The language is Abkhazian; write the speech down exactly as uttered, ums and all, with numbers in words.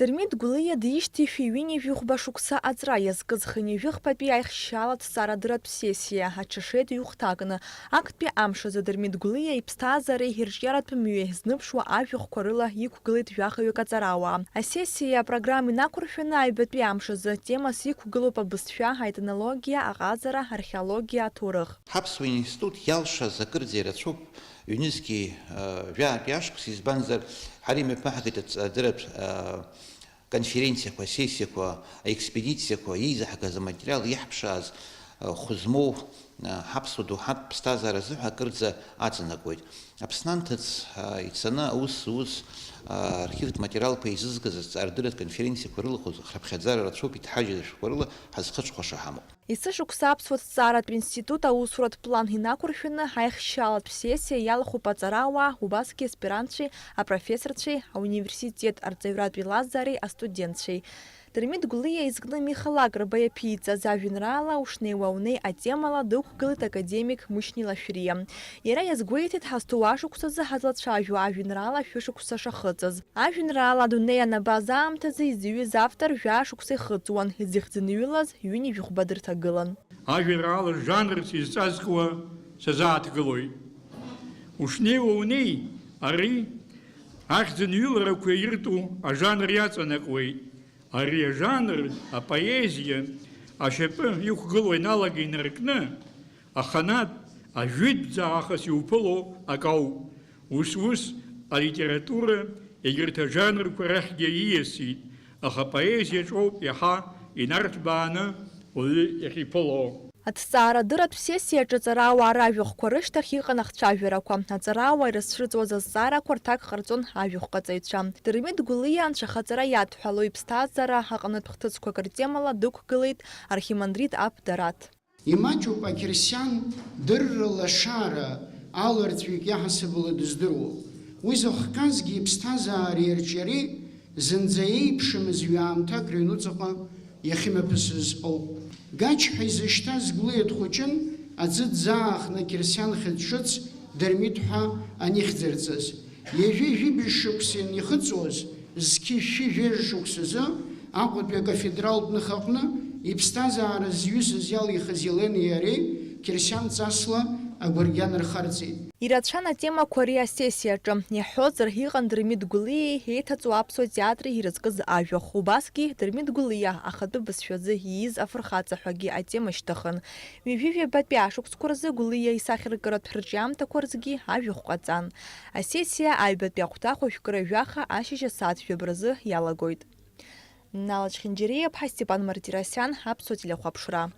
Дырмит Гәлиа диижьҭеишәа ҩынҩажәи хәба шықәса аҵра иазкыз хынҩажәи хԥатәи аихшьаала аҭҵаарадырратә сессиа аҽашеит ҩ-хәҭакны. Актәи амш азы Дырмит Гәлиа иԥсҭазаареи ирҿиаратә мҩеи зныԥшуа ажәахәқәа рыла иқәгылеит жәахаҩык аҵарауаа. Асессиа апрограмма инақәыршәаны аҩбатәи амш азы темас иқәгылоуп абызшәа, аетнологиа, аҟазара, археологиа, аҭоурых. Ҳаԥсуа институт иалшаз акырӡа ирацәоуп, ҩнызқьи, э, жәаатәи ашықәс, избанзар, ҳара имҩаԥаҳгеит аҵ-, адырратә, э, конференциақәа, асессиақәа, аекспедициақәа, еизаҳгаз аматериал, иаҳԥшааз, э, хәы змоу, э, ҳаԥсуа доуҳатә ԥсҭазаара азыҳәа акырӡа аҵанакуеит. Аԥсны анҭыҵ, э, ицаны аус зуз, э, архивтә материалқәа еизызгаз азҵаарадырратә конференциақәа рылахәыз храԥхьаӡара рацәоуп, иҭҳажьыз ашәҟәқәа рыла ҳазхыҽхәаша ҳамоуп. Есышықәса аԥсуа ҭҵааратә институт аусуратә план инақәыршәаны, ҳаихшьаалатә сессиа иалахәуп аҵарауаа, убасгьы аспирантцәеи, апрофессорцәеи, ауниверситет арҵаҩратәи лазаареи астудентцәеи. Дырмит Гәлиа изкны Миха Лакрба иаԥиҵаз ажәеинраала Ушнеиуа унеи атемала дықәгылеит академик Мушьни Лашәриа. Иара иазгәеиҭеит ҳазҭоу ашықәсазы ҳазлацәажәо ажәеинраала шәышықәса шахыҵыз. Ажәеинраала Адунеи анабаз аамҭазы изҩыз автор жәа-шықәса ихыҵуан, изыхьӡынҩылаз ҩынҩажәи хәба дырҭагылан. Ажәеинраала жанрс изҵазкуа сазааҭгылоит. Ушнеиуа унеи, ари ахьӡынҩыларақәа иртәу ажанр иаҵанакуеит. Ари ажанр апоезиа ашьапы иқәгылоу аналага инаркны, аханатә, ажәытәӡа аахыс иуԥыло акауп. Ус-ус алитература егьырҭ ажанрқәа рахьгьы ииасит, аха апоезиаҿоуп иаҳа инарҭбааны уаҩы иахьиԥыло. Аҭҵаарадырратә сессиаҿы аҵарауаа ражәахәқәа рышьҭахь иҟан ахцәажәарақәа. Аҵарауаа ирызцәырҵуаз азҵаарақәа рҭак ҟарҵон ажәахәҟаҵаҩцәа. Дырмит Гәлиа анцәахаҵара иадҳәалоу иԥсҭазаара аҟнытә хҭысқәак ртемала дықәгылеит архимандрит Аб Дараҭ. Имаҷуп ақьырсиан дырра лашара аларҵәҩык иаҳасабала дыздыруа. Уи зыхҟьазгьы иԥсҭазаареи арҿиареи зынӡа еиԥшымыз ҩ-аамҭак рыҩнуҵаҟа иахьымҩаԥысыз ауп. Гач ҳәа изышьҭаз Гәлиа дхәыҷын, аӡы ӡаахны ақьырсиан хьыӡ ҿыц Дырмит ҳәа анихьӡырҵаз. Ҩажәи жәибжь шықәса ианихыҵуаз, зқьи шәи жәаҩа шықәсазы Аҟәатәи акафедралтә ныхаҟны иԥсҭазаара зҩызаз иалихыз Елени иареи қьырсиан ҵасла агәыргьан рхарҵеит. Ирацәан атемақәа ари асессиаҿы. Иаҳҳәозар, иҟан Дырмит Гәлиеи еиҭаҵуа аԥсуа театри ирызкыз ажәахә. Убасгьы Дырмит Гәлиа ахатәы бызшәазы ииз афырхаҵа ҳәагьы атема шьҭыхын. Ҩажәи жәабатәи ашықәсқәа рзы Гәлиа исахьаркыратә рҿиамҭақәа рзгьы ажәахә ҟаҵан. Асессиа аҩбатәи ахәҭа хәажәкыра жәаха ашьыжь асааҭ жәабаразы иалагоит. Нала Чхинџьариаԥҳа, Степан Мартиросиан, Аԥсуа телехәаԥшра.